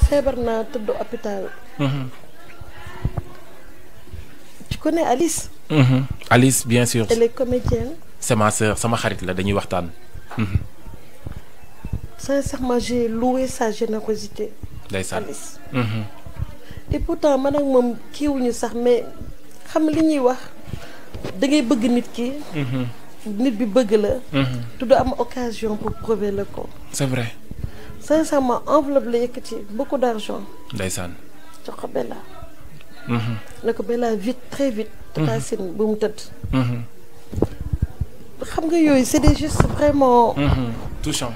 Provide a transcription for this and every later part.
feebar naa tëdd hôpital. Tu connais Alice? Alice, bien sûr. Elle est comédienne. C'est ma sœur, sama xarit la dañuy waxtaan. Sincèrement, j'ai loué sa générosité. Ndeysaan. Alice. Et pourtant man ak moom kiiwuñu sax mais xam li ñuy wax da ngay bëgg nit ki. nit bi bëgg la. tu dois am occasion pour prouver le ko. C'est vrai. Sincèrement enveloppe la yëkkati beaucoup d'argent. Ndeysaan. jox ko Bella. ne ko Bella vite très vite. Tata Sine bu mu tëdd. xam nga yooyu c'est des gestes vraiment. Touchant.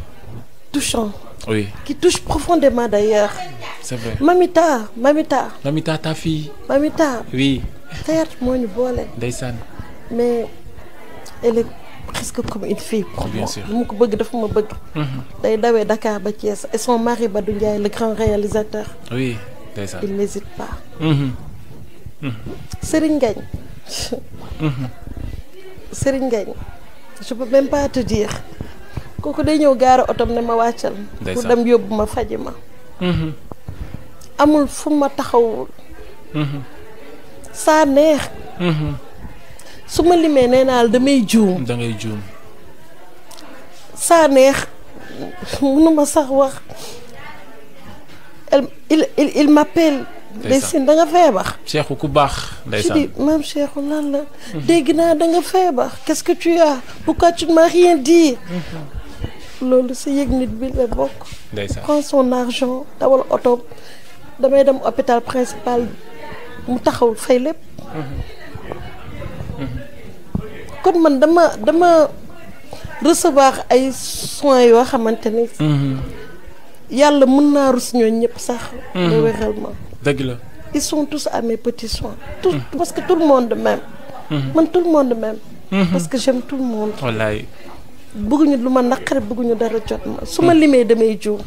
touchants. Oui. Qui touchent profondément d'ailleurs. C'est vrai. Mamita. Mamita, ta fille. Mamita. Oui. Théâtre moo ñu boole. Ndeysaan. mais elle est presque comme une fille pour moi. Bien sûr. mu ko bëgg dafa ma bëgg. day dawee Dakar ba Thiès et son mari Badou Ndiaye le grand réalisateur. Oui. Ndeysaan. il n'hésite pas. Serigne Ngagne. Serigne Ngagne. je peux même pas te dire. kooku day ñëw gaara otom ne ma wàccal. pour dem yóbbu ma faji ma. amul fu ma taxawul. saa neex. su ma limee nee naa damay juum. da ngay juum. saa neex mënuma sax wax. il m'appelle. Ndeysaan da nga feebar. Cheikhou ku baax. Ndeysaan. je dis maam Cheikhou lan la. dégg naa da nga feebar. qu'est-ce que tu as. pourquoi tu ne m'as rien dit. loolu si yëg nit bi la bokk. Ndeysaan. prend son argent dawal oto damay dem hôpital principal mu taxaw fay lépp. kon man dama recevoir ay soins yoo xamante ni. yàlla mën naa rus ñooñu ñëpp sax. nga wéral ma. dëgg la. ils sont tous à mes petits soins. tous parce que tout le monde m'aime. man tout le monde m'aime. parce que j'aime tout le monde. wallaay. bëgguñu lu ma naqari bëgguñu dara jot ma su ma limee damay juum.